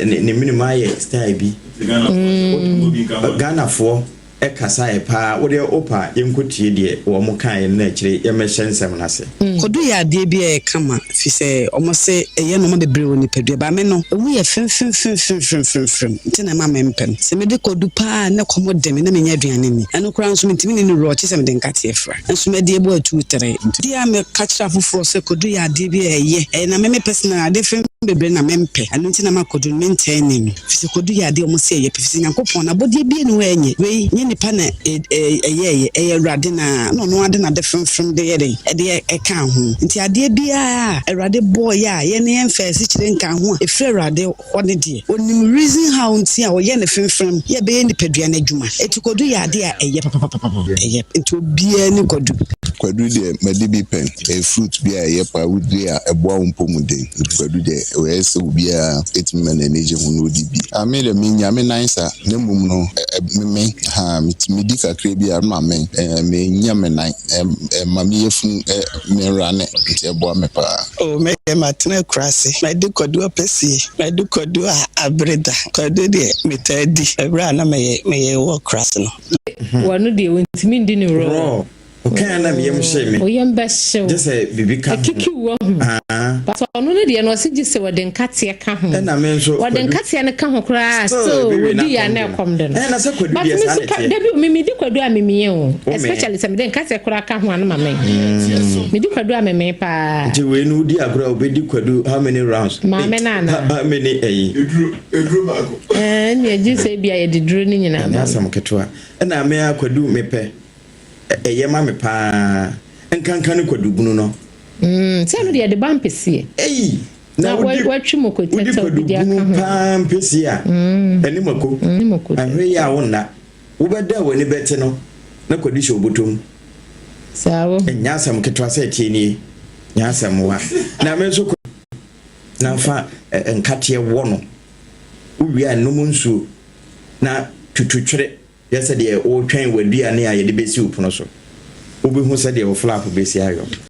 Ne minimum ayɛ style bi. Ghanafoɔ ɛkasaeɛ paa. Wodeɛ wopa yɛnkɔtie deɛ wɔn kaeɛ no na akyire yɛmmɛhyɛ nsɛm no ase. Kwadu yɛ adeɛ bi a ɛyɛ kama fi sɛ ɔmo se ɛyɛ nnoɔma bebree wɔ nipadua ba me no ɛmu yɛ femfemfemfemfemfem nti na ɛma mempɛ no. Sɛ mede kwadu paa na kɔm de me na menya aduane ni, ɛno koraa nso mentumi ne no wura ɔkye sɛ mede nkateɛ fra nso madi ɛbɔ atu tere. Deɛ a meka kyerɛ afoforɔ sɛ kwadu yɛ adeɛ bi a ɛyɛ ɛyɛ na me me personal ade fem bebree na mempɛ, ɛno nti na ma kwadu no mentaa nni no firi sɛ kwadu yɛ adeɛ a wɔn se ɛyɛ pɛ firi sɛ Nyankopɔn n'abɔdeɛ bie ne hɔ a ɛnyɛ wei nyɛ nipa na ɛyɛɛyɛ, ɛyɛ Awurade na na ɔno ade n'ade fremfrem de yɛ dɛn ɛde ɛka ho. Nti adeɛ biara a Awurade bɔɔyɛ a yɛne yɛmfa asikyire nka ho a ɛfiri Awurade hɔ ne deɛ ɔnim reason how nti a ɔyɛ ne fremfrem yɛ ɛbɛyɛ nipadua no adwuma. Ɛti kwadu yɛ adeɛ a ɛyɛ papapapapa ɛyɛ nti obiara ni kwadu. Kwadu deɛ madi bi pɛn. Ɛyɛ fruit bi a ɛyɛ paa, wodi a ɛboa wo mpɔmuden. Nti kwadu deɛ ɛyɛ sɛ obiara ɛtumi ma n'ani gye ho na ɔdi bi. Ah, me deɛ menya me nan sa, na mmom no meme ha medi kakra bi a na mamen. Menya me nan, ɛma me yafunu menrane, nti ɛboa me paa. Oh, me deɛ matena akuraase, madi kwadu apasie, madi kwadu a abere da. Kwadu deɛ metaa di ɛberɛ a na meyɛ meyɛ wɔ akuraase no. Wɔno deɛ wɔntumi ndi ne raw. Raw. Ɔkaa na me yam hyee me. Wo yam bɛhyew. Gye sɛ biribi ka ho. Akikiw wahu. Aa. But ɔno no deɛ no ɔse gye sɛ wɔde nkateɛ ka ho. Ɛna me nso Wɔde kwadu. nkateɛ no ka ho koraa Still still ebi we wɔdi na yɛ a na ɛkɔm ɛkɔm de de no. no. Ɛɛ na sɛ kwadu But deɛ me saa nso na ka ɛteɛ. dabi o me medi kwadu a memee o. Wo mee. Especially sɛ mede nkateɛ koraa ka ho a no ma mee. Medi kwadu a memee paa. Nti wei no wodi agorɔ a wobɛdi kwadu how many rounds? Maame Eight. no anaa? How many ɛyi? Eduro eduro baako. Ɛɛ ɛnneɛ gye sɛ ebia yɛde duro no nyinaa Ɛnyɛ ma me. asɛm ketewa. Ɛna me ara kwadu mepɛ. Ɛyɛ ma me paa. Nkanka ne kwadu bunu no. Mm, sɛ ɛno deɛ yɛde ba mpɛsie. Ei! Na Na wodi watwi moko wodi tɛtɛw kwadu bi de aka bunu ho. paa mpɛsie a, ɛne mako. Mm, ne mako Ahwɛ yie a wonna. Wobɛda a w'ani bɛte no, na kwadu hyɛ wo bɔtɔ mu. Saa wo. Ɛnyɛ asɛm ketewa sɛ ɛteɛ nie. Nyɛ asɛm wa. Na me nso na fa nkateɛ wɔ no. Wowie a nom nsuo na tutu twere. Yɛ sɛdeɛ woretwɛn w'aduane a yɛde bɛsi wo pono so. Wobɛhu sɛdeɛ wo flap bɛsi ayɔ.